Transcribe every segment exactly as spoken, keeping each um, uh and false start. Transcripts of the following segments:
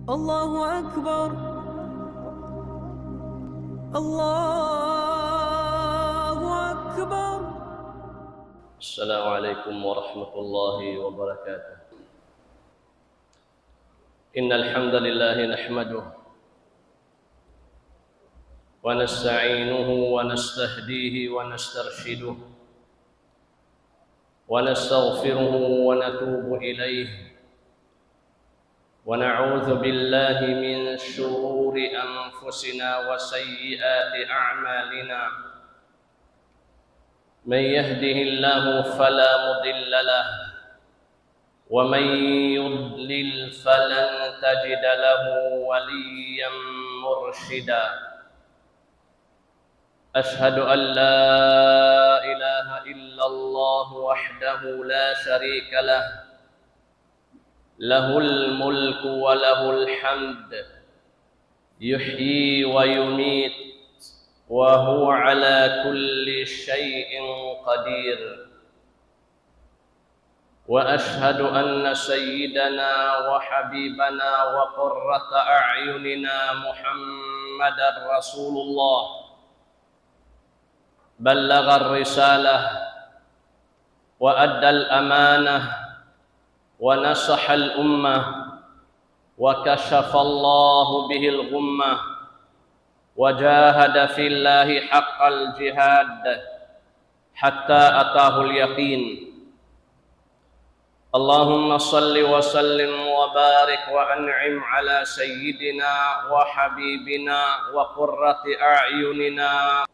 الله أكبر. الله أكبر. السلام عليكم ورحمة الله وبركاته. إن الحمد لله نحمده ونستعينه ونستهديه ونسترشده ونستغفره ونتوب إليه، ونعوذ بالله من شرور أنفسنا وسيئات أعمالنا. من يهده الله فلا مضل له، ومن يضلل فلن تجد له وليا مرشدا. أشهد أن لا إله إلا الله وحده لا شريك له، له الملك وله الحمد، يحيي ويميت، وهو على كل شيء قدير. وأشهد أن سيدنا وحبيبنا وقرة أعيننا محمدا رسول الله، بلغ الرسالة وأدى الأمانة ونصح الأمة وكشف الله به الغمة وجاهد في الله حق الجهاد حتى أتاه اليقين. اللهم صل وسلم وبارك وأنعم على سيدنا وحبيبنا وقرة أعيننا،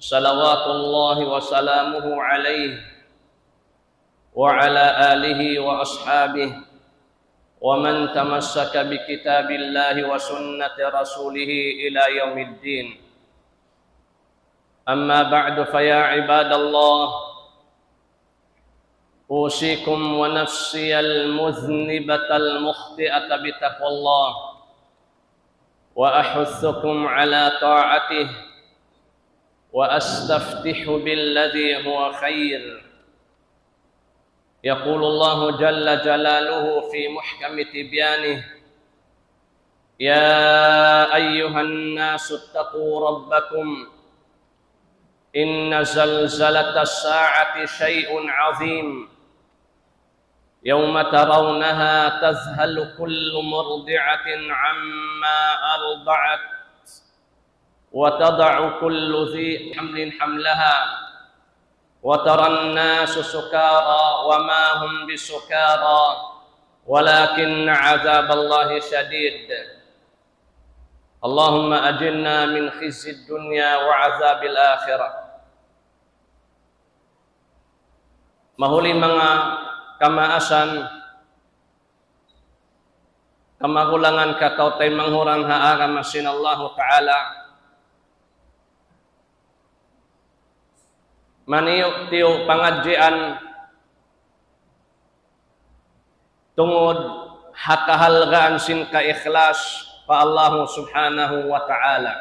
صلوات الله وسلامه عليه وعلى آله وأصحابه ومن تمسك بكتاب الله وسنة رسوله إلى يوم الدين. أما بعد، فيا عباد الله، أوصيكم ونفسي المذنبة المخطئة بتقوى الله، وأحثكم على طاعته، وأستفتح بالذي هو خير. يقول الله جل جلاله في محكم تبيانه: يا أيها الناس اتقوا ربكم إن زلزلة الساعة شيء عظيم، يوم ترونها تذهل كل مرضعة عما أرضعت وتضع كل ذي حمل حملها وترى الناس سكارى وما هم بسكارى ولكن عذاب الله شديد. اللهم أجرنا من خزي الدنيا وعذاب الآخرة. Mahuli manga kamaasan, kamagulangan, kataw-taymanghuran ha agama sin Allahu Ta'ala. Maniyu-tiyu pangadjian tungud ha kahalgaan sin kaikhlas pa Allahu Subhanahu wa Ta'ala.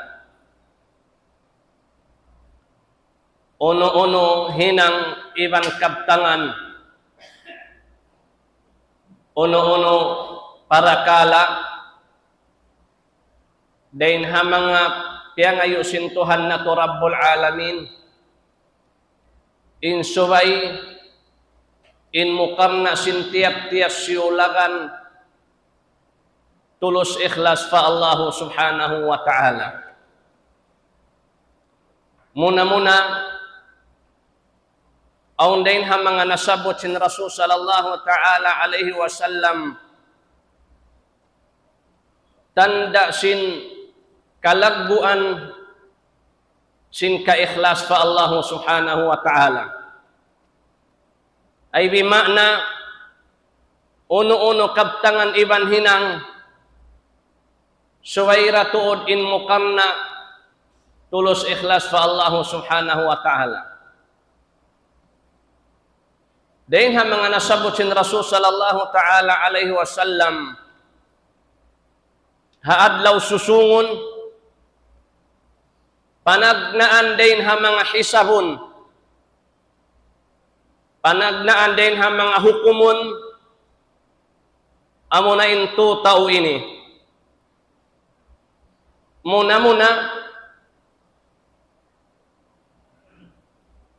Unu-unu hinang iban kabtangan, unu-unu parakala' dayn ha manga piyangayu' sin Tuhan natu' Rabbul Alamin, in subay in mukarna' sin tiyap-tiyap siyulagan tulus ikhlas pa Allahu Subhanahu wa Ta'ala. Muna-muna, awn dayn ha manga nasabbut sin Rasul sallallahu ta'ala alayhi wasallam, tanda' sin kalagguan sin kaikhlas pa Allahu Subhanahu wa Ta'ala. Ay bima'na, unu-unu kabtangan iban hinang, subay da tuud in mukarna' tulus ikhlas pa Allahu Subhanahu wa Ta'ala. Dayn ha manga nasabbut sin Rasul sallallahu ta'ala alayhi wasallam, ha adlaw susungun, panagnaan dayn ha manga hisabun, panagnaan dayn ha manga hukumun, Amuna in tū tau ini. Muna-muna,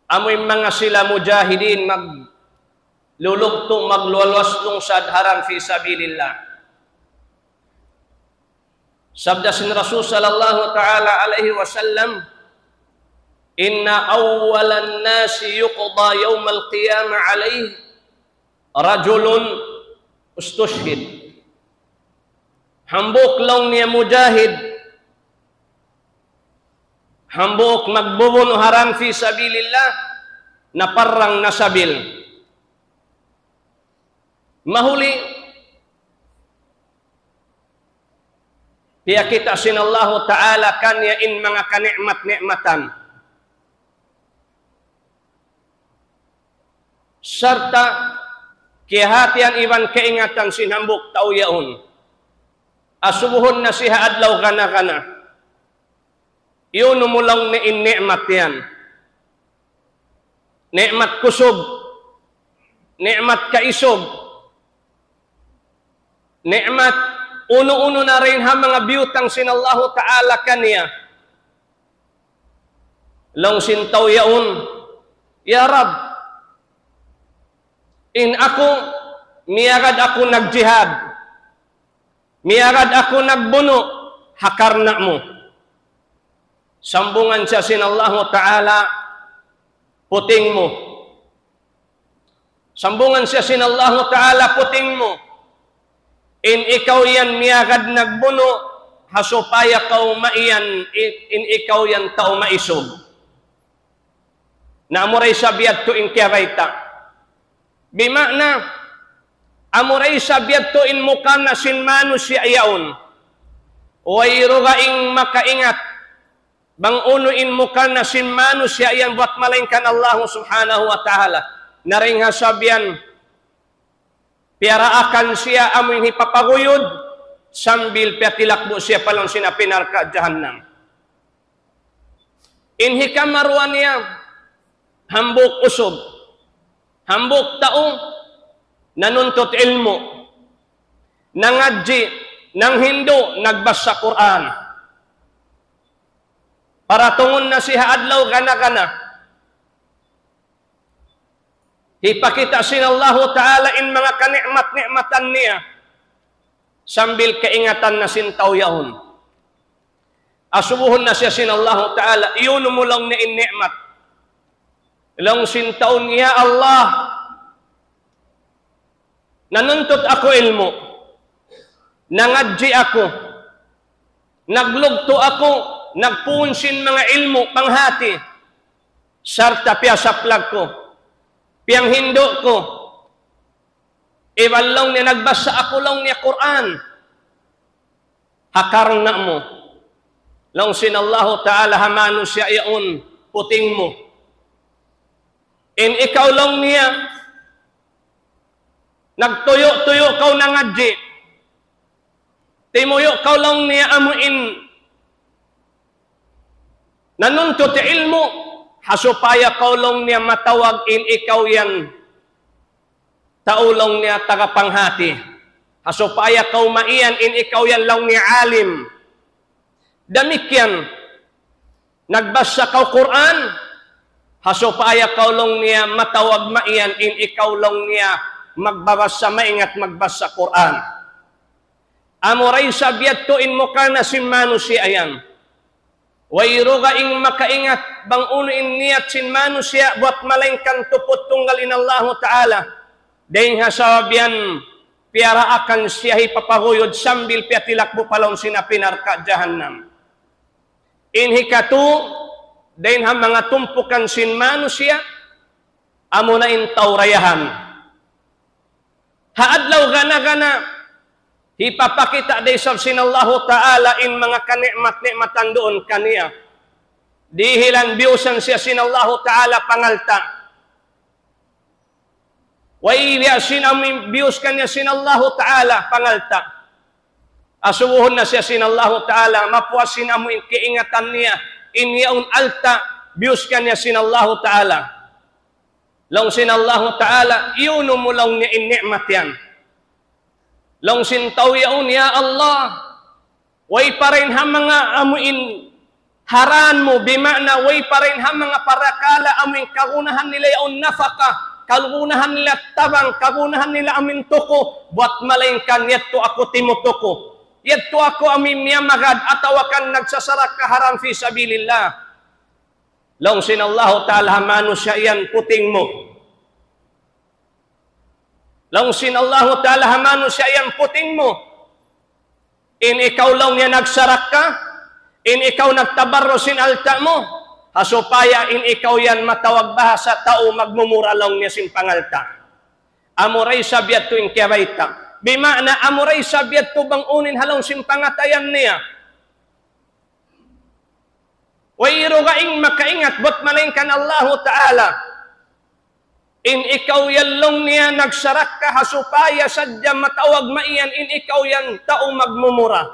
amu in manga sila mujahidin maglulugtu', magluwas-luwas lungsad ha rān fi sabilillah. Sabda sin Rasul sallallahu ta'ala alayhi wasallam, إن أول الناس يقضى يوم القيامة عليه رجل استشهد. Hambuuk laung niya mujahid, hambuuk magbubunu' ha rān fi sabilillah, naparrang, nasabil. Mahuli, piyakita' sin Allahu Ta'ala kaniya in manga kani'mat-ni'matan. Sarta' kiyahatihan iban kaingatan sin hambuuk tau yaun. Asubuhun na siya ha adlaw gana-gana. Iyunu mu laung niya in ni'mat yan. Ni'mat kusug. Ni'mat kaisug. Ni'mat unu-unu na dayn ha manga biyutang sin Allahu Ta'ala kaniya. Laung sin tau yaun, "Ya Rabb, in aku, miyagad aku nagjihad, miyagad aku nagbunu' ha karna' mu." Sambungan siya sin Allahu Ta'ala, "Puting mu." Sambungan siya sin Allahu Ta'ala, "Puting mu. In ikaw yan miyagad nagbunu', ha supaya kaw maiyan, i-, in ikaw yan tau maisug." Na amura isab yadtu in kiyabayta'. Bima'na, amura isab yadtu in mukana sin manusiya' yaun. Wayruun makaingat bang unu in mukana sin manusiya' yan buwat malaingkan Allahu Subhanahu wa Ta'ala. Na dayn ha sabab yan, piyaraakan siya amuin hipapaguyud, sambil piyatilakbu' siya pa lawm sin api narka' jahannam. In hikaruwa niya, hambuuk usug, hambuuk tau, nanuntut ilmu', nangadji', nanghindu', nagbasa Qur'an. Paratungun na siya ha adlaw gana-gana. Hipakita' sin Allahu Ta'ala in manga kani'mat-ni'matan niya. Sambil kaingatan na sin tau yaun. Asubuhun na siya sin Allahu Ta'ala, "Iyunu mu laung niya in ni'mat." Laung sin tau niya, "Ya Allah, nanuntut aku ilmu', nangadji' aku, naglugtu' aku, nagpuun sin manga ilmu' panghati, sarta' piyasaplag ku, piyanghindu' ku, iban laung niya nagbasa aku laung niya Qur'an ha karna' mu." Laung sin Allahu Ta'ala ha manusiya' yaun, "Puting mu. In ikaw laung niya, nagtuyu'-tuyu' kaw nangadji'. Timuyu' kaw laung niya amuin nanuntut ilmu', ha supaya kaw laung niya matawag in ikaw yan tau laung niya taga panghati. Ha supaya kaw maiyan in ikaw yan laung niya alim. Damikkiyan, nagbasa kaw Qur'an, ha supaya kaw laung niya matawag maiyan in ikaw laung niya magbabasa, maingat magbasa Qur'an." Amura isab yadtu in mukana sin manusiya' yan. Wayruun makaingat bang unu in niyat sin manusiya' buwat malaingkan tuput tunggal in Allahu Ta'ala. Dayn ha sabab yan, piyaraakan siya hipapaguyud sambil piyatilakbu' pa lawm sin api narka' jahannam. In hikatū, dayn ha manga tumpukan sin manusiya', amuna in tau dayahan. Ha adlaw gana-gana, hipapakita' da isab sin Allahu Ta'ala in manga kani'mat-ni'matan duun kaniya. Dihilan biyusan siya sin Allahu Ta'ala pangalta'. Way biya' sin amu in biyus kaniya sin Allahu Ta'ala pangalta'. Asubuhun na siya sin Allahu Ta'ala, mapuas sin amu in kaingatan niya, in yaun alta', biyus kaniya sin Allahu Ta'ala. Laung sin Allahu Ta'ala, "Iyunu mu laung niya in ni'mat yan." Laung sin tau yaun, "Ya Allah, way pa dayn ha manga amuin haran mu, bima'na way pa dayn ha manga parakala' amuin kagunahan nila yaun nafaka, kagunahan nila tabang, kagunahan nila amuin tuku, buwat malaingkan yadtu aku timutuku. Yadtu aku amuin miyamagad atawa kan nagsasarakka haram fi sabilillah." Laung sin Allahu Ta'ala ha manusiya' yan, "Puting mu." Laung sin Allahu Ta'ala ha manusiya' yan, "Puting mu. In ikaw," laung niya, "nagsarakka, in ikaw nagtabarru' sin alta' mu, ha supaya in ikaw yan matawag bahasa tau magmumura," laung niya, "sin pangalta'." Amura isab yadtu in kiyabayta'. Bima'na amura isab yadtu bang unu in ha lawm sin pangatayan niya. Wayruun makaingat buwat malaingkan Allahu Ta'ala. In ikaw yan, laung niya, nagsarakka ha supaya sadja matawag mayan in ikaw yan tau magmumura.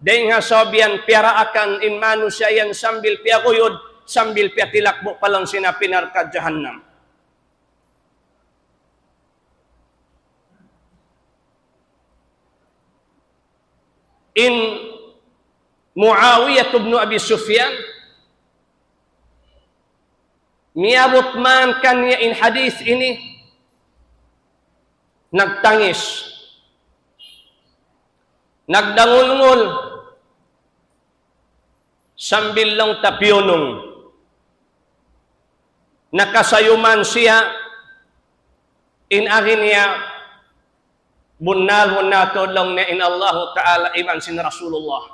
Dayng ha sabab yan piyaraakan in manusiya' yan sambil piyaguyud, sambil piyatilakbu' pa lawm sin api narka' jahannam. In Muawiyah ibn Abi Sufyan, miyabut man kaniya in hadith ini, nagtangis, nagdangulngul, sambil laung ta piyunung. Nakasayuman siya, in agi niya, "Bunnal, bunnal tuud," laung niya, "in Allahu Ta'ala iban sin Rasulullah.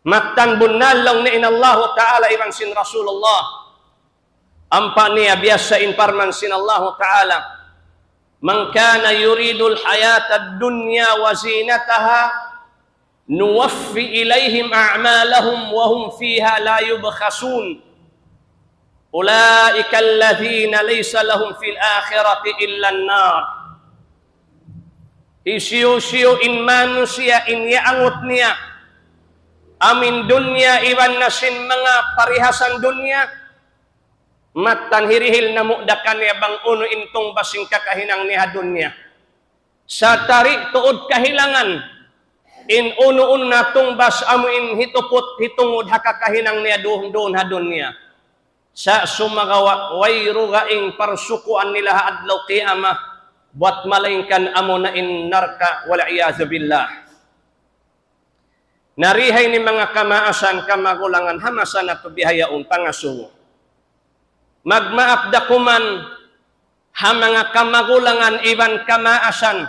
Mattan bunnal," laung niya, "in Allahu Ta'ala iban sin Rasulullah." Ampa niya biyasa in parman sin Allahu Ta'ala, "من كان يريد الحياة الدنيا وزينتها نوف إليهم أعمالهم وهم فيها لا يبخسون. أولئك الذين ليس لهم في الآخرة إلا النار." Hisiyu-siyu in manusiya' in iyaangut niya amuin dunya iban na sin manga parihasan dunya, mattan hirihil namu' da kaniya bang unu in tungbas sin kakahinang niya ha dunya. Sa' tari tuud kahilangan in unu-unu na tungbas amuin hituput hitungud ha kakahinang niya duun, duun ha dunya. Sa' sumagawa' wayruun parsukuan nila ha adlaw qiyamah, buwat malaingkan amuna in narka', wal iyadhu billah. Na di ha ini manga kamaasan, kamagulangan, ha masa natu' bihaun pangasubu. Magmaap da kuman ha manga kamagulangan iban kamaasan.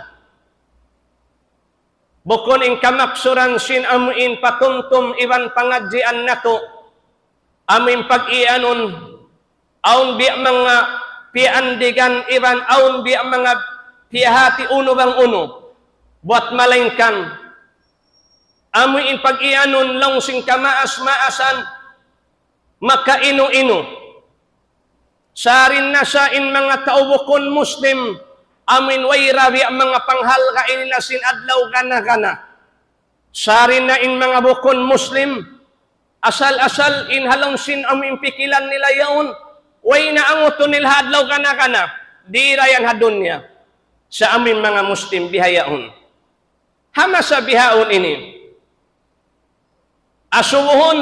Bukun in kamaksuran sin amuin patumtum iban pangadjian natu', amuin pag-iyanun, awn biya' manga piyaandigan iban awn biya' manga piyahati unu bang unu. Buwat malaingkan amuin pag-iyanun laung sin kamaas-maasan, makainu-inu. Sarin na sa in manga tau bukun Muslim, amuin wayra biya' manga panghalga' ini na sin adlaw gana-gana. Sarin na in manga bukun Muslim, asal-asal in ha lawm sin amuin pikilan nila yaun, way na angutun nila ha adlaw gana-gana, di' da yan ha dunya. Sa' amuin manga Muslim bihaun. Ha masa bihaun ini, asubuhun,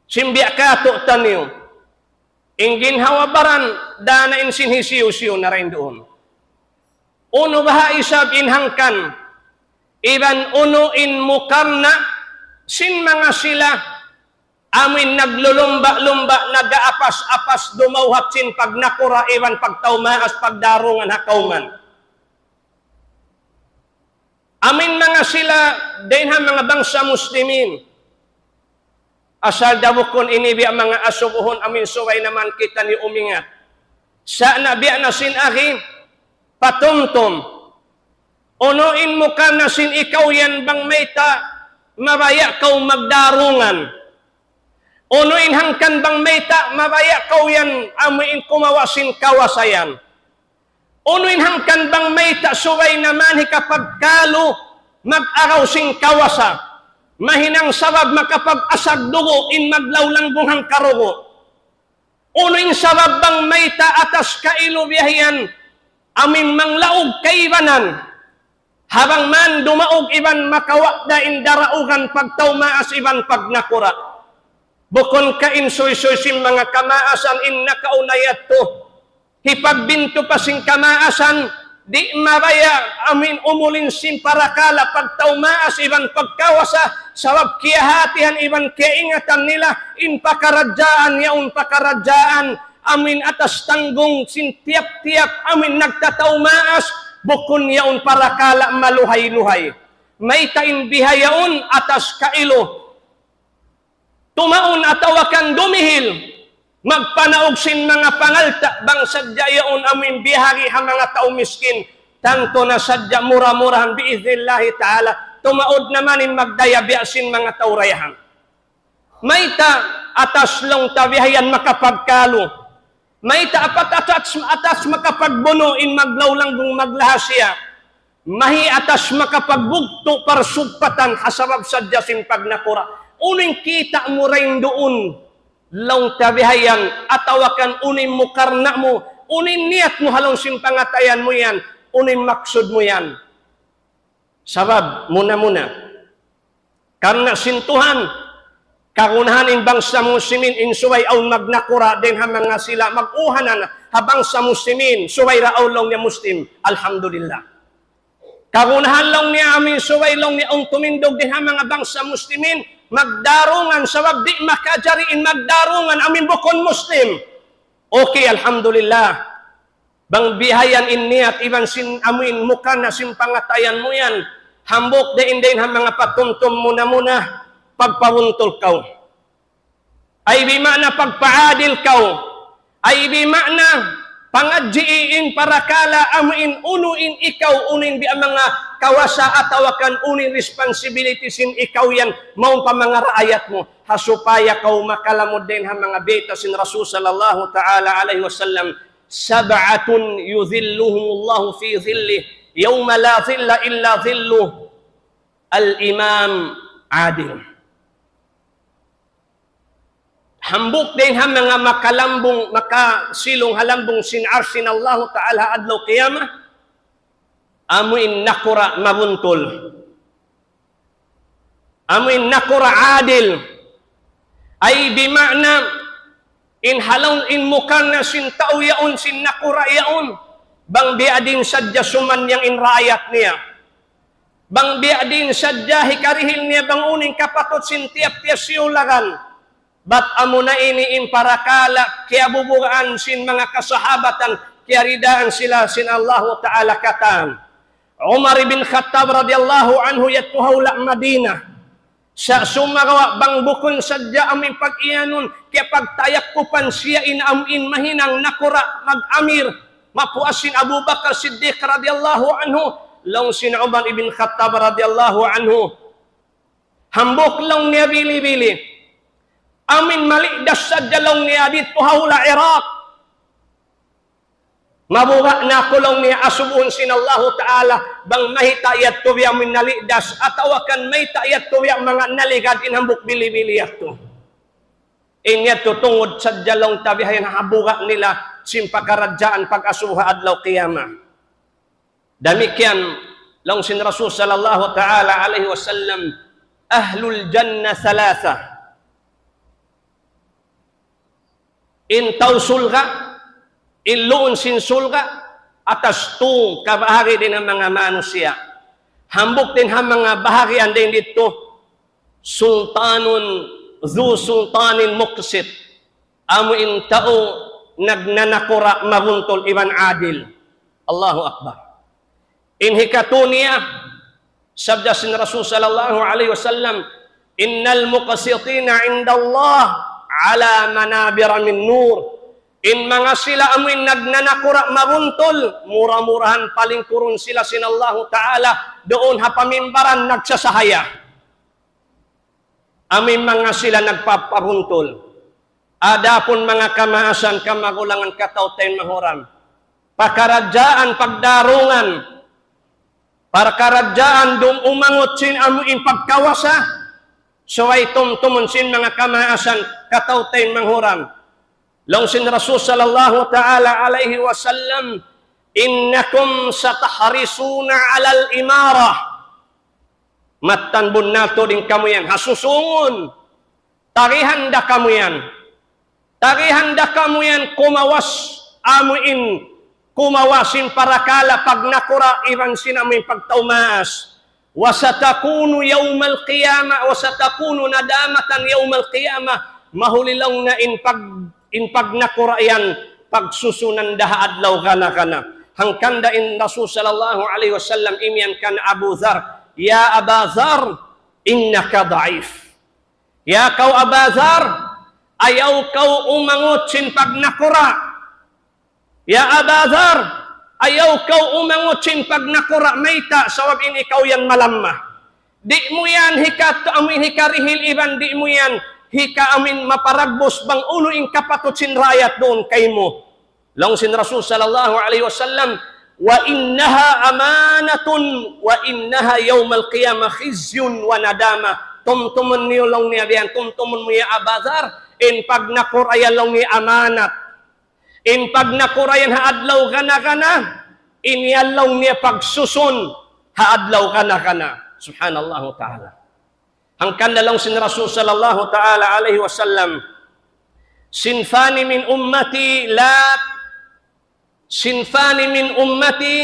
sin biya' kātu'niyu, in ginhawa-baran, dana in sin hisiyu-siyu na dayn duun. Unu baha' isab in hangkan, iban unu in mukarna' sin manga sila, amuin naglulumba'-lumba', nag-aapas-apas, dumawhat sin pagnakura' iban pagtau maas, pagdarungan ha kawman. Amuin manga sila, dayn ha manga bangsa Muslimin. Asal da bukun ini biya' manga asubuhun amuin subay na man kitaniyu umingat. Sa' na biya' na sin agi, patumtum. Unu in mukarna' sin ikaw yan bang mayta' mabaya' kaw magdarungan. Unu in hangkan bang mayta' mabaya' kaw yan amuin kumawa' sin kawasa yan. Unu in hangkan bang mayta' subay na man hikapagkalu mag-agaw sin kawasa. Mahinang sabab makapag-asag dugu' in maglawlanggung hangkarugu'. Unu in sabab bang mayta' atas kailu biya' yan, amuin manglaug kaibanan. Habang man dumaug iban makawa' da in daraugan pagtau maas iban pagnakura'. Bukun ka in suysuy sin manga kamaasan in nakauna yadtu. Hipagbintu pa sin kamaasan, di' mabaya' amin umulin sin parakala' pagtau maas iban pagkawasa, sabab kiyahatihan iban kiyaingatan nila in pakaradjaan yaun pakaradjaan amin atas tanggung sin tiyap-tiyap amin nagtatau maas, bukun yaun parakala' maluhay-luhay. Mayta' in bihaun atas kailu. Tumaun atawa kan dumihil, magpanaug sin manga pangalta' bang sadja yaun amin biyahagi ha manga tau miskin, tantu na sadja mura-murahan bi'idhnillahi ta'ala, tumaud naman in magdaya biya' sin manga tau dayahan. Mayta' atas laung ta bihayan makapagkalu. Mayta' apat atas, atas makapagbunu' in maglawlanggung maglaha siya. Mahi atas makapagbugtu' parsugpatan ha sabab sadja sin pagnakura'. Unu in kita' mu dayn duun laung ta bihayan atawa kan unu in mukarna' mu, unu in niyat mu ha lawm sin pangatayan mu yan, unu in maksud mu yan. Sabab, muna-muna. Karna' sin Tuhan, kagunahan in bangsa muslimin in subay awn magnakura' dayn ha manga sila mag-uhanan ha bangsa muslimin, subay da awn laung niya Muslim. Alhamdulillah. Kagunahan laung niya amin subay laung niya awn tumindug dayn ha manga bangsa muslimin, magdarungan sabab di' makajari in magdarungan amin bukun Muslim. Okay, alhamdulillah. Bang bihayan in niyat iban sin amuin mukarna' sin pangatayan mu yan, hambuuk dayn dayn ha manga patumtum muna-muna, pagpabuntul kaw. Ay bi ma'na pagpaadil kaw. Ay bi ma'na pangadji'i in parakala' amuin unu in ikaw, unu in biya' manga kawasa atawa kan unu in responsibility sin ikaw yan, mawn pa manga raayat mu. Ha supaya kaw makalamud dayn ha manga bayta' sin Rasul sallallahu ta'ala alayhi wasallam, سبعة يظلهم الله في ظله يوم لا ظل إلا ظله الإمام العادل. Hambuuk dayn ha manga makalambung, makasilung ha lambung sin arsh sin Allahu ta'ala ha adlaw qiyamah, amu in nakura' mabuntul. Amu in nakura' adil. Ay bi ma'na in ha lawm in mukarna' sin tau yaun, sin nakura' yaun. Bang biya' diin sadja sumannang in raayat niya. Bang biya' diin sadja hikarihil niya bang unu in kapatut sin tiyap-tiyap siyulagan. Bat amuna ini in parakala' kiyabubugaan sin manga kasahabatan, kiyaridaan sila sin Allahu ta'ala katan. Umar ibn Khattab radiyallahu anhu yadtu ha hula' Madina. Sa' sumagawa' bang bukun sadja amu in pag-iyanun, kiyapagtayakupan siya in amu in mahinang nakura' mag-amir, mapuas sin Abu Bakar Siddiq radiyallahu anhu, laung sin Umar ibn Khattab radiyallahu anhu. Hambuuk laung niya bili-bili. Amu in malidas sadja laung niya didtu ha hula' Iraq. Mabuga' na aku laung niya asubuhun sin Allahu ta'ala, bang mayta' yadtu biya' amu in nalidas, atawa kan mayta' yadtu biya' manga naligad in hambuuk bili-bili yadtu. In yadtu tungud sadja laung ta bihayan ha buga' nila sin pakaradjaan pag-asubu ha adlaw qiyamah. Damikkiyan laung sin Rasul sallallahu ta'ala alayhi wasallam, أهل الجنة ثلاثة. In tau surga', in luun sin surga', atas tū kabahagi' dayn ha manga manusiya'. Hambuuk dayn ha manga bahagian dayn didtu, سلطان ذو سلطان مقسط. Amu in tau nagnanakura' mabuntul iban adil. Allahu Akbar. In hikatū niya, sabda sin Rasul sallallahu alayhi wasallam, إن المقسطين عند الله على منابر من نور. In manga sila amu in nagnanakura' mabuntul, mura-murahan palingkurun sila sin Allahu ta'ala, duun ha pamimbaran nagsasahaya. Amu in manga sila nagpapabuntul. Adapun manga kamaasan, kamagulangan, kataw-taymanghuran, pakaradjaan pagdarungan, pakaradjaan dum umangut sin amu in pagkawasa, subay tumtumun sin manga kamaasan, kataw-taymanghuran. Laung sin Rasul sallallahu ta'ala alayhi wasallam, إنكم ستحرصون على الإمارة. Mattan bunnal tuud in kamu yan. Ha susungun, tagihan da kamu yan. Tagihan da kamu yan kumawas, amu in kumawas in parakala' pagnakura' iban sin amu in pagtau maas. وستكون يوم القيامة، وستكون ندامة يوم القيامة. Mahuli laung niya in pag-, in pagnakura' yan, pagsusunan da ha adlaw gana-gana. Hangkan da in Rasul sallallahu alayhi wasallam imiyan kan Abu Dhar, يا أبا ذر إنك ضعيف. Ya kaw Aba Dhar, ayaw kaw umangut sin pagnakura'. Ya Aba Dhar, ayaw kaw umangut sin pagnakura', mayta', sabab in ikaw yan malamma. Di' mu yan hikat-, amu in hikarihil iban di' mu yan hika-, amu in maparagbus bang unu in kapatut sin raayat duun kaymu. Laung sin Rasul sallallahu alayhi wasallam, وإنها أمانة وإنها يوم القيامة خزي وندامة. Tumtumun niyu laung niya biya' yan, tumtumun mu ya Aba Dhar, in pagnakura' yan laung niya amanat. In pagnakura' yan ha adlaw gana-gana, in yan laung niya pagsusun ha adlaw gana-gana. Subhanallahu ta'ala. Hangkan da laung sin Rasul sallallahu ta'ala alayhi wasallam, صنفان من أمتي لا، صنفان من أمتي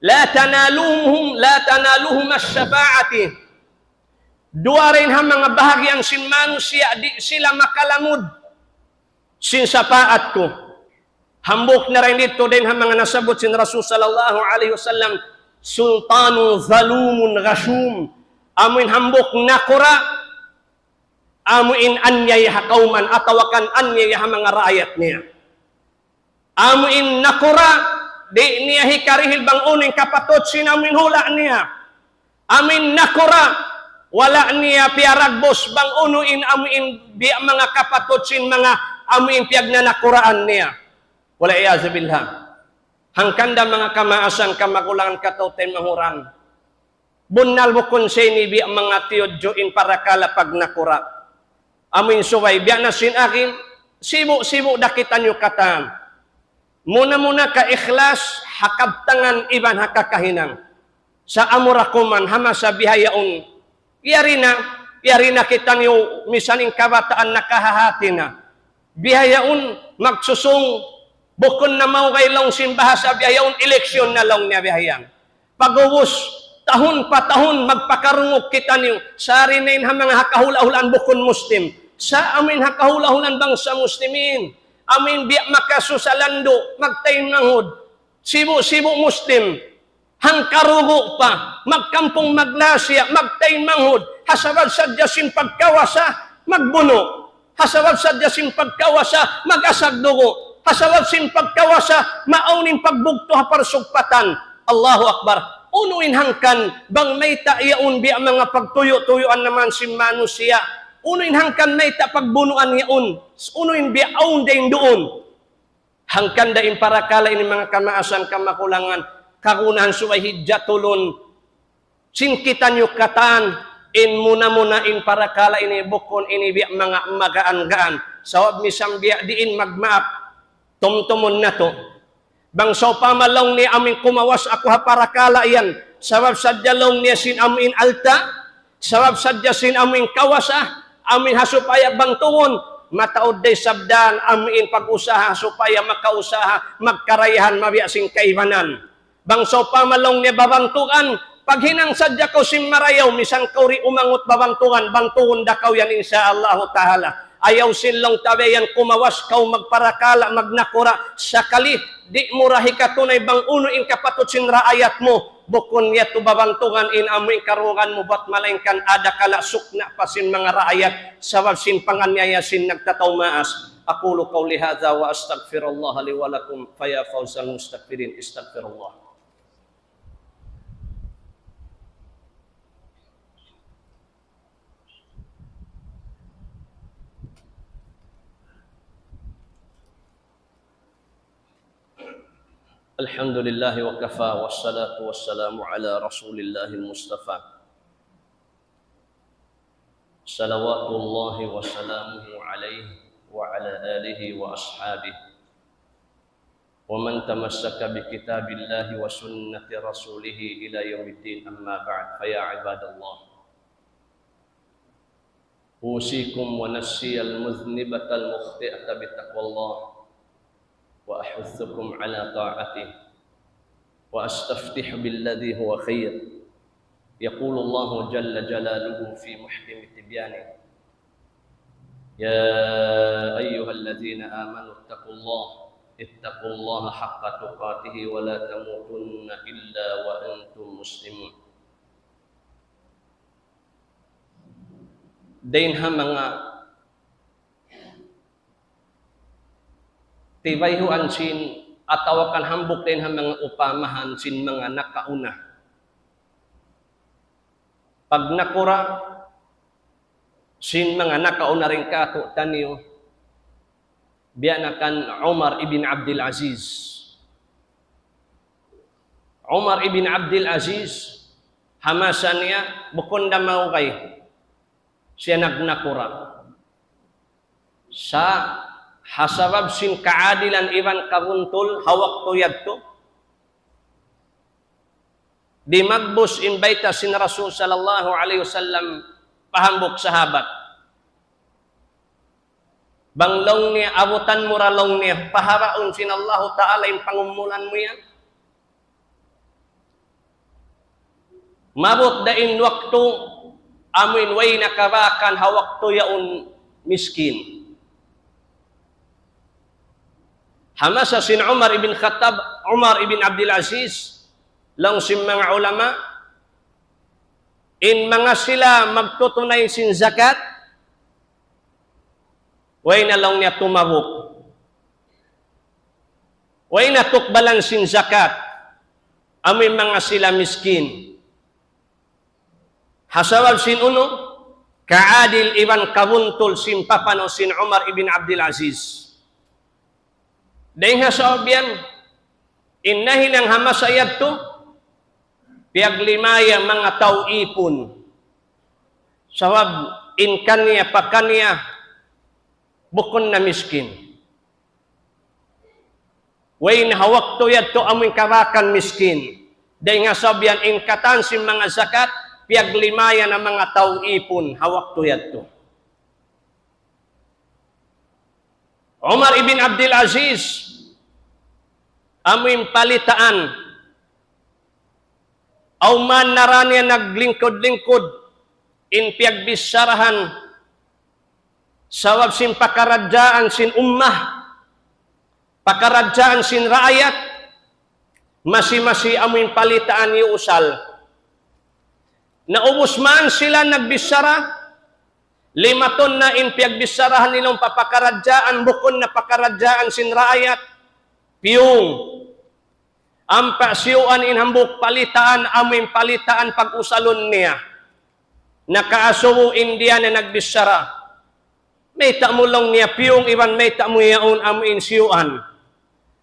لا تنالهم، لا تنالهما شفاعتي. Duwa dayn ha manga bahagian sin manusiya' di' sila makalamud sin sapaat ku. Hambuuk na dayn didtu dayn ha manga nasabbut sin Rasul sallallahu alayhi wasallam, سلطان ظلوم غشوم. Amu in hambuuk nakura', amu in anyaya ha kawman, atawa kan anyaya ha manga raayat niya. Amu in nakura', di' niya hikarihil bang unu in kapatut sin amu in hula' niya. Amu in nakura', wala' niya piyaragbus bang unu in amu in biya' manga kapatut sin manga amu in piyagnanakuraan niya. والعياذ بالله. Hangkan da manga kamaasan, kamagulangan, kataymanghuran. Bunnal bukun sa ini biya' manga tiyudju in parakala' pagnakura'. Amu in subay biya' na sin agi, sibu'-sibu' da kitaniyu katan. Muna-muna ka ikhlas, ha kabtangan iban ha kakahinang. Sa' amura kuman, ha masa bihayaun. Yari na, yari na kitaniyu, misan in kabataan nakahahati na. Bihayaun, magsusung, bukun na maugay laung sin bahasa bihayaun, eleksyon na laung niya bihayan. Pag'ubus, tahun pa tahun, magpakarungug kitaniyu, sari na in ha manga ha kahula'-hulaan bukun Muslim. Sa' amu in ha kahula'-hulaan bangsa Muslimin, amu in biya' makasusa landu', magtaymanghud, sibu'-sibu' Muslim, hangkarugu' pa, magkampung maglasiya', magtaymanghud, ha sabab sadja sin pagkawasa, magbunu'. Ha sabab sadja sin pagkawasa, mag-asag dugu'. Ha sabab sin pagkawasa, maawn in pagbugtu' ha parsugpatan. Allahu Akbar. Unu in hangkan, bang mayta' yaun biya' manga pagtuyu'-tuyuan naman sin manusiya'. Unu in hangkan mayta' pagbunuan yaun. Unu in biya' awn dayn duun. Hangkan da in parakala' ini manga kamaasan kamakulangan, kagunahan subay hidjatulun sin kitaniyu katan, in muna-muna in parakala' ini bukun ini biya' manga magaan-gaan. Sabab misan biya' diin magmaap, tumtumun natu'. Bang sawpama laung niya amu in kumawas aku ha parakala' yan, sabab sadja laung niya sin amu in alta', sabab sadja sin amu in kawasa, amu in ha supaya bantugun, mataud da isab dan amu in pag-usaha supaya makausaha, magkarayahan mabiya' sin kaibanan. Bang sawpama laung niya babantugan, paghinang sadja kaw sin marayaw, misan kaw di' umangut babantugan, bantugun da kaw yan insya Allahu ta'ala. Ayaw sin laung ta biya' yan kumawas kaw magparakala', magnakura', sakali, di' mu da hikatunay bang unu in kapatut sin raayat mu, bukun yadtu babantugan in amu in karugan mu bat malaingkan adakala' sukna' pa sin manga raayat, sabab sin panganiaya sin nagtatau maas. أقول قولي هذا وأستغفر الله لي ولكم فيا فوز المستغفرين استغفر الله. الحمد لله وكفى والصلاة والسلام على رسول الله المصطفى صلوات الله وسلامه عليه وعلى آله وأصحابه ومن تمسك بكتاب الله وسنة رسوله إلى يوم الدين، أما بعد، فيا عباد الله، أوصيكم ونفسي المذنبة المخطئة بتقوى الله، وأحثكم على طاعته، وأستفتح بالذي هو خير. يقول الله جل جلاله في محكم تبيانه: يا أيها الذين آمنوا اتقوا الله، اتقوا الله حق تقاته ولا تموتن إلا وأنتم مسلمون. Dayn ha manga tibayhuan sin, atawa kan hambuuk dayn ha manga upamahan sin manga nakauna. Pagnakura' sin manga nakauna dayn kātu'niyu, biya' na kan Umar ibn Abdul Aziz. Umar ibn Abdul Aziz, ha masa niya, bukun da maugay siya nagnakura'. Sa' ha sabab sin kaadilan iban kabuntul ha waktu yadtu, dimagbus in bayta' sin Rasul sallallahu alayhi wasallam pa hambuuk sahabat. Bang laung niya abutan mu ra laung niya, pahabaun sin Allahu Ta'ala in pangumulan mu yan. Maabut da in waktu, amuin way nakabakan ha waktu yaun miskin. Ha masa sin Umar ibn Khattab, Umar ibn Abdul Aziz, laung sin manga ulama, in manga sila magtutunay sin zakat, way na laung niya tumabuk. Way na tukbalan sin zakat. Amuin manga sila miskin. Ha sabab sin unu, kaadil iban kabuntul sin papanaw sin Umar ibn Abdul Aziz. Dayn ha sabab yan, in nahinang ha masa yadtu, piyaglimaya manga tau īpun. Sabab in kaniya pa kaniya, bukun na miskin. Way na ha waktu yadtu amuin kabakan miskin. Dayn ha sabab yan in katan sin manga zakat, piyaglimaya na manga tau īpun ha waktu yadtu. Umar ibn Abdul Aziz, amuin palitaan, awn man nara niya naglingkud-lingkud, in piyagbicharahan, sabab sin pakaradjaan sin ummah, pakaradjaan sin raayat, masi-masi amuin palitaan iyuusal. Naubus man sila nagbichara, limatun na in piyagbicharahan nila pa pakaradjaan, bukun na pakaradjaan sin raayat, piyung. Ampa siyuan in hambuuk palitaan, amuin palitaan pag-usalun niya. Nakaasubu in diya na nagbichara. Mayta' mu laung niya piyung iban mayta' mu yaun amuin siyuan.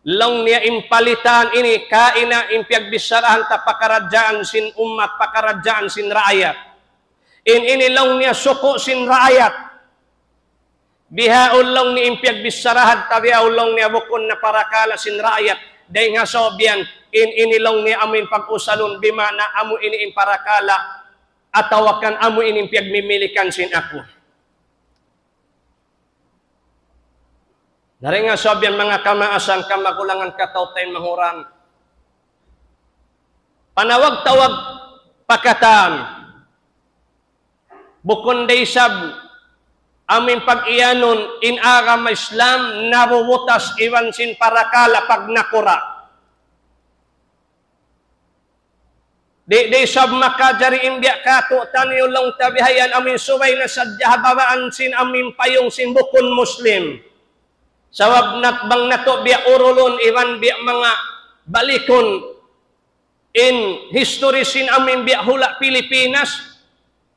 Laung niya in palitaan ini kaina in piyagbicharahan ta pakaradjaan sin ummat, pakaradjaan sin raayat. In ini laung niya suku' sin raayat. Bihaun laung niya in piyagbicharahan ta, bihaun laung niya bukun na parakala' sin raayat. Dayn ha sabab yan, in ini laung niya amuin pag-usalun, bima'na amu ini in parakala', atawa kan amu ini in piyagmimilikan sin aku. Dayn ha sabab yan manga kamaasan, kamagulangan, kataw-taymanghuran. Panawag-tawag pa katan. Bukun da isab amuin pag-iyanun in agama Islam nabubutas iban sin parakala' pagnakura'. Di', di' isab makajari in biya' katu'niyu laung ta bihayan amuin subay na sadja ha babaan sin amuin payung sin bukun Muslim. Sabab nat-, bang natu' biya' urulun iban biya' manga balikun in history sin amuin biya' hula' Pilipinas,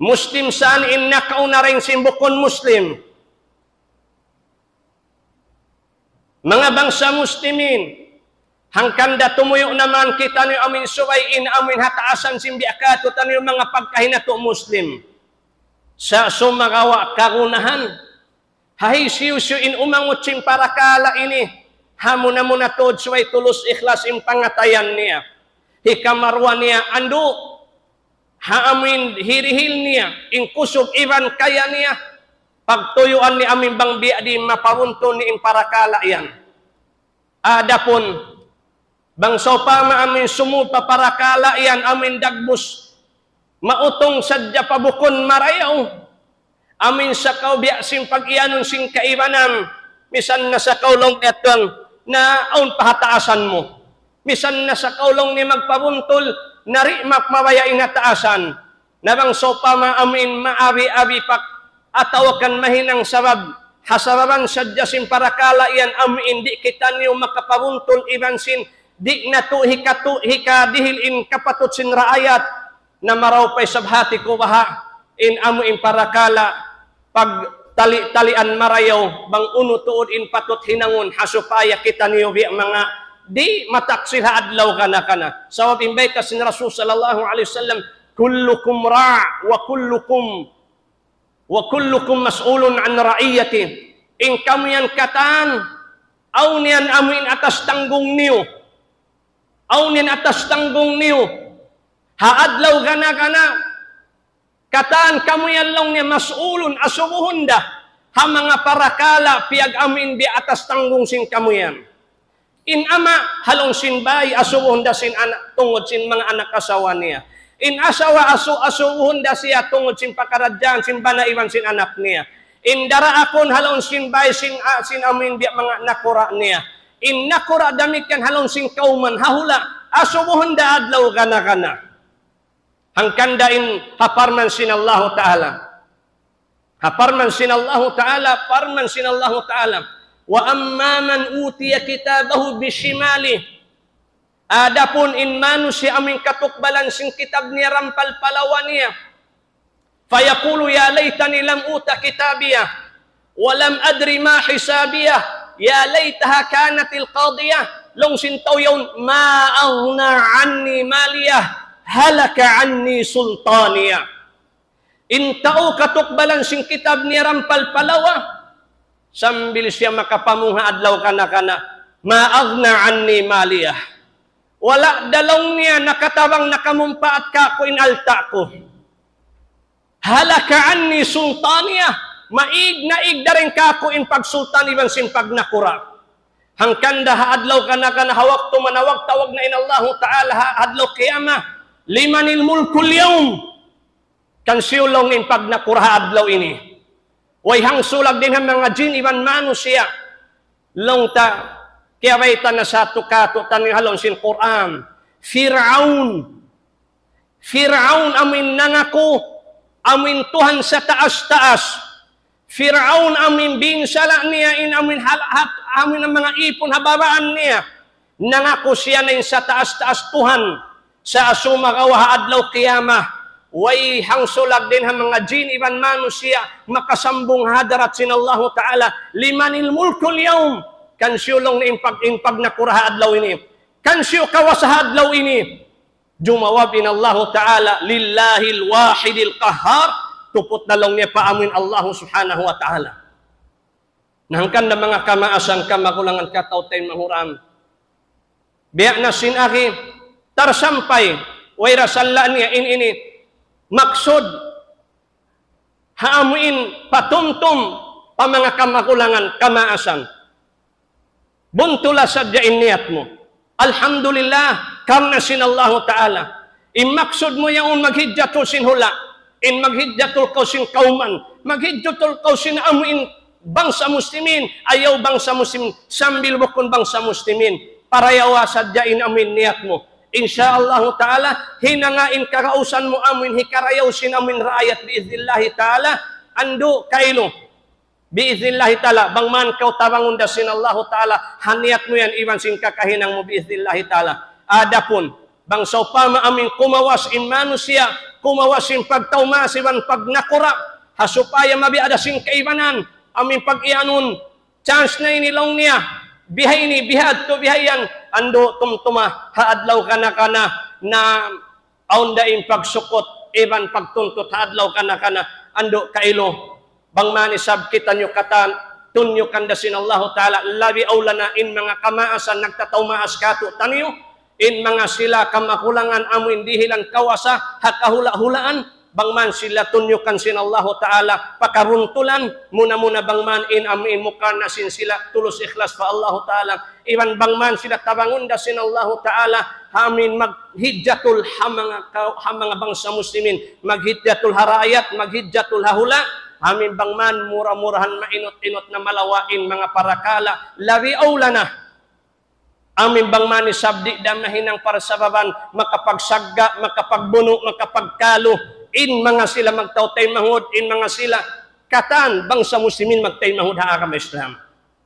Muslim saan in nakauna dayn sin bukun Muslim. Manga bangsa Muslimin, hangkan da tumuyu' na man kitaniyu amuin subay in amuin ha taasan sin biya' katu'niyu manga pagkahi natu' Muslim. Sa' sumagawa' kagunahan, ha hisiyu-siyu in umangut sin parakala' ini, Ha muna-muna tuud subay tulus ikhlas in pangatayan niya. Hikaruwa niya, andu', ha amuin hirihil niya, in kusug iban kaya niya, pagtuyuan niya amuin bang biya' diin mapabuntul niya in parakala' yan. Adapun, bang sawpama amuin sumud pa parakala' yan, amuin dagbus, mautung sadja pa bukun marayaw. Amuin sakaw biya' sin pag-iyanun sin kaibanan, misan na sakaw laung niya tuwan, na awn pa ha taasan mu. Misan na sakaw laung niya magpabuntul, na di' mak mabaya' in ha taasan. Na bang sawpama amuin maabi-abi pak, atawa kan mahinang sabab, ha sababan sadja sin parakala' yan amuin di' kitaniyu makapabuntul iban sin, di' natu' hikatu', hikadihil in kapatut sin raayat, na marayaw pa isab hati ku baha', in amuin parakala', pagtali-talian marayaw, bang unu tuud in patut hinangun, ha supaya kitaniyu biya' manga di' mataksil ha adlaw kana-kana. Sabab in bayta' sin Rasul sallallahu alayhi wasallam, كلكم راع وكلكم، وكلكم مسؤول عن رعيته. In kamu yan katan, awn yan amuin atas tanggung niyu. Awn yan atas tanggung niyu. Ha adlaw kana-kana, katan kamu yan laung niya mas'ulun, asubuhun da. Ha manga parakala' piyag-amuin biya' atas tanggung sin kamu yan. In ama', ha lawm sin bāy, asubuhun da sin anak, tungud sin manga anak asawa niya. In asawa asu-, asubuhun da siya tungud sin pakaradjaan sin bana iban sin anak niya. In daraakun ha lawm sin bāy sin, a-, sin amuin biya' manga nakura' niya. In nakura' damikkiyan ha lawm sin kawman, ha hula', asubuhun da adlaw kana-kana. Hangkan da in ha parman sin Allahu Ta'ala. Ha parman sin Allahu Ta'ala, parman sin Allahu Ta'ala. وأما من أوتي كتابه بشماله. Adapun in manusiya' amuin katukbalan sin kitab niya rampal pa lawa niya. فيقول يا ليتني لم أوت كتابيه ولم أدر ما حسابيه يا ليتها كانت القاضية. Laung sin tau yaun, ما أغنى عني ماليه هلك عني سلطانيه. In tau katukbalan sin kitab niya rampal pa lawa, sambil siya makapamung ha adlaw kana-kana, ما أغنى عني ماليه. Wala' da laung niya nakatabang nakamumpaat kāku' in alta' ku. هلك عني سلطانيه, maig na ig dayn kāku' in pagsultan iban sin pagnakura'. Hangkan da ha adlaw kana-kana ha waktu manawag-tawag na in Allahu Ta'ala ha adlaw qiyamah, لمن الملك اليوم. Kansiyu laung in pagnakura' ha adlaw ini. Way hangsulag dayn ha manga jin iban manusiya'. Laung ta, kiyabayta' na sa tu katu' taniyu ha lawm sin Qur'an. Fir'aun. Fir'aun amuin nangaku, amuin Tuhan sataas-taas. Fir'aun amuin binsala' niya in amuin hal-, hat-, amuin manga īpun ha babaan niya. Nangaku siya na in sataas-taas Tuhan. Sa' sumagawa' ha adlaw qiyamah, way hangsulag dayn ha manga jin iban manusiya' makasambung ha hadarat sin Allahu Ta'ala. لمن الملك اليوم. Kansiyu laung in pag-, in pagnakura' ha adlaw ini. Kansiyu kawasa ha adlaw ini. Jumawab in Allahu Ta'ala, لله الواحد القهار, tuput na laung niya pa amuin Allahu Subhanahu wa Ta'ala. Na hangkan da manga kamaasan, kamagulangan, kataw-taymanghuran. Biya' na sin agi, tarsampay, way rasan la niya in ini, maksud, ha amuin patumtum pa manga kamagulangan, kamaasan. Buntula sadja in niyat mu. Alhamdulillah, karna' sin Allahu Ta'ala. In maksud mu yaun maghijjatul sin hula', in maghijjatul kaw sin kawman, maghijjatul kaw sin amuin bangsa muslimin, ayaw bangsa muslimin, sambil bukun bangsa muslimin. Parayawa sadja in amuin niyat mu. Insya Allahu Ta'ala, hinanga in kagausan mu amuin hikarayaw sin amuin raayat bi'idhnillahi Ta'ala, andu' kailu. Bi'idhnillahi Ta'ala, bang man kaw tabangun da sin Allahu Ta'ala, ha niyat mu yan iban sin kakahinang mu bi'idhnillahi Ta'ala. Adapun, bang sawpama amuin kumawas in manusiya', kumawas in pagtawmas iban pagnakura', ha supaya mabiya' da sin kaibanan, amuin pag-iyanun, chance na ini laung niya, biha ini, biha adtu, biha yan, andu' tumtuma, ha adlaw kana-kana, na awn da in pagsukut, iban pagtuntut ha adlaw kana-kana, andu' kailu. Bang man isab kitaniyu katan, tunyukan da sin Allahu Ta'ala, labi awla na in manga kamaasan nagtatau maas kātu'niyu, in manga sila kamakulangan amu in dihilan kawasa ha kahula'-hulaan, bang man sila tunyukan sin Allahu Ta'ala pa karuntulan, muna-muna bang man in amu in mukha na sin sila tulus ikhlas pa Allahu Ta'ala, iban bang man sila tabangun da sin Allahu Ta'ala, amu in maghijjatul ha manga ka-, ha manga bangsa muslimin, maghijjatul ha raayat, maghijjatul ha hula', amu in bang man mura-murahan mainut-inut na malawa' in manga parakala', labi awla na amu in bang man isab di' da mahinang parsababan makapagsagga', makapagbunu', makapagkalu in manga sila magtau taymanghud, in manga sila katan bangsa muslimin magtaymanghud ha agama Islam.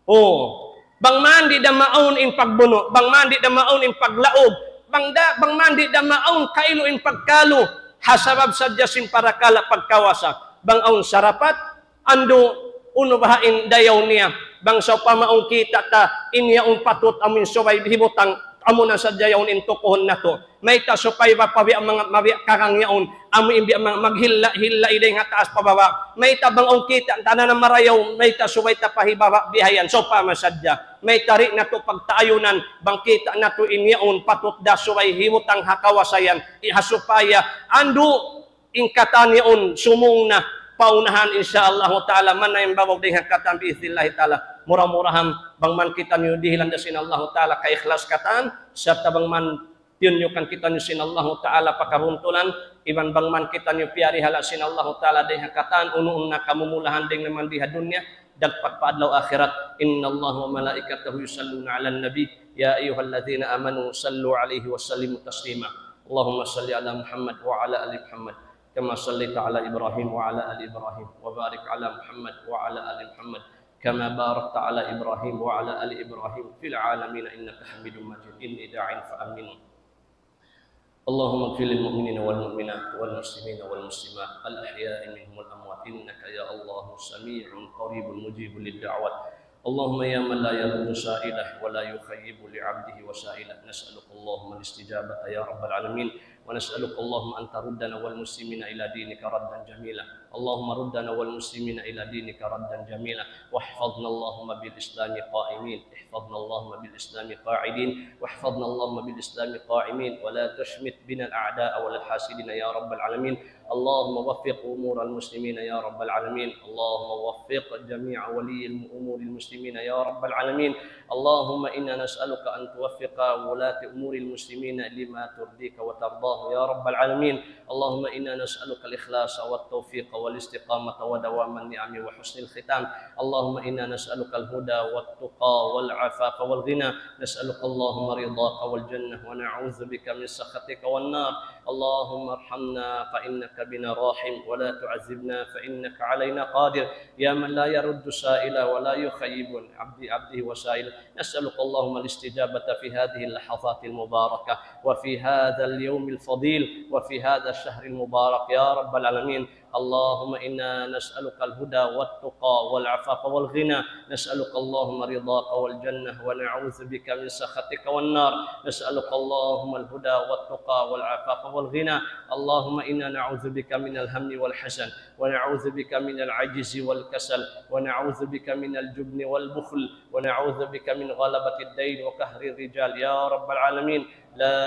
O, bang man di' da maawn in pagbunu', bang man di' da maawn in paglaug, bang da, bang man di' da maawn kailu in pagkalu, ha sabab sadja sin parakala' pagkawasa, bang awn sarapat, andu', unu baha' in dayaw niya, bang sawpama awn kita' ta, in yaun patut amu in subay hibutang, amu na sadja yaun in tukuhun natu'. Mayta' supaya ba pa biya' manga, mabiya' karang yaun, amu in biya' manga maghilla'-hilla' dayn ha taas pa baba'. Mayta' bang awn kita' ta na marayaw, mayta' subay ta pa hibaba' bihayan, sawpama sadja. Mayta' di' natu' pagtaayunan, bang kita' natu' in yaun patut da subay hibutang ha kawasa yan, i ha supaya, andu', in katan yaun sumung na pa unahan, insya Allahu Ta'ala, manayam babaw dayn ha katan bi'iznillahi Ta'ala. Mura-murahan, bang man kitaniyu dihilan da sin Allahu Ta'ala kaikhlas katan, sarta' bang man tiyunyukan kitaniyu sin Allahu Ta'ala pa karuntulan, iban bang man kitaniyu piyarihala sin Allahu Ta'ala dayn ha katan, unu-unu na kamumulahan dayn naman di ha dunya, dagpak pa adlaw akhirat. إن الله وملائكته يصلون على النبي يا أيها الذين آمنوا صلوا عليه وسلموا تسليما. اللهم صل على محمد وعلى آل محمد كما صليت على إبراهيم وعلى آل إبراهيم، وبارك على محمد وعلى آل محمد كما باركت على إبراهيم وعلى آل إبراهيم في العالمين إنك حميد مجيد. إني داع فآمنوا. اللهم اغفر للمؤمنين والمؤمنات والمسلمين والمسلمات الأحياء منهم والأموات إنك يا الله سميع قريب مجيب للدعوات. اللهم يا من لا يرد سائله ولا يخيب لعبده وسائله، نسألك اللهم الاستجابة يا رب العالمين، ونسألك اللهم أن تردنا والمسلمين إلى دينك ردا جميلا. اللهم ردنا والمسلمين إلى دينك ردا جميلا، واحفظنا اللهم بالإسلام قائمين، احفظنا اللهم بالإسلام قاعدين، واحفظنا اللهم بالإسلام قائمين، ولا تشمت بنا الأعداء ولا الحاسدين يا رب العالمين. اللهم وفق أمور المسلمين يا رب العالمين. اللهم وفق جميع ولي أمور المسلمين يا رب العالمين. اللهم إنا نسألك أن توفق ولاة أمور المسلمين لما ترضيك وترضاه يا رب العالمين. اللهم إنا نسألك الإخلاص والتوفيق والاستقامة ودوام النعم وحسن الختام. اللهم إنا نسألك الهدى والتقى والعفاف والغنى. نسألك اللهم رضاك والجنة ونعوذ بك من سخطك والنار. اللهم ارحمنا فإنك بنا راحم، ولا تعذبنا فإنك علينا قادر. يا من لا يرد سائلا ولا يخيب عبدي عبده وسائلا، نسألك اللهم الاستجابة في هذه اللحظات المباركة، وفي هذا اليوم الفضيل، وفي هذا الشهر المبارك يا رب العالمين. اللهم إنا نسألك الهدى والتقى والعفاف والغنى. نسألك اللهم رضاك والجنة، ونعوذ بك من سخطك والنار. نسألك اللهم الهدى والتقى والعفاف والغنى. اللهم إنا نعوذ بك من الهم والحزن، ونعوذ بك من العجز والكسل، ونعوذ بك من الجبن والبخل، ونعوذ بك من غلبة الدين وقهر الرجال يا رب العالمين. لا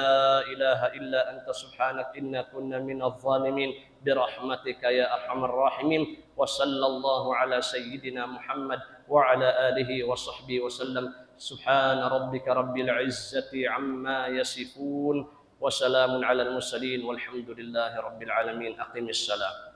إله إلا أنت سبحانك إنا كنا من الظالمين، برحمتك يا أرحم الراحمين. وصلى الله على سيدنا محمد وعلى آله وصحبه وسلم. سبحان ربك رب العزة عما يصفون، وسلام على المرسلين، والحمد لله رب العالمين. أقم الصلاة.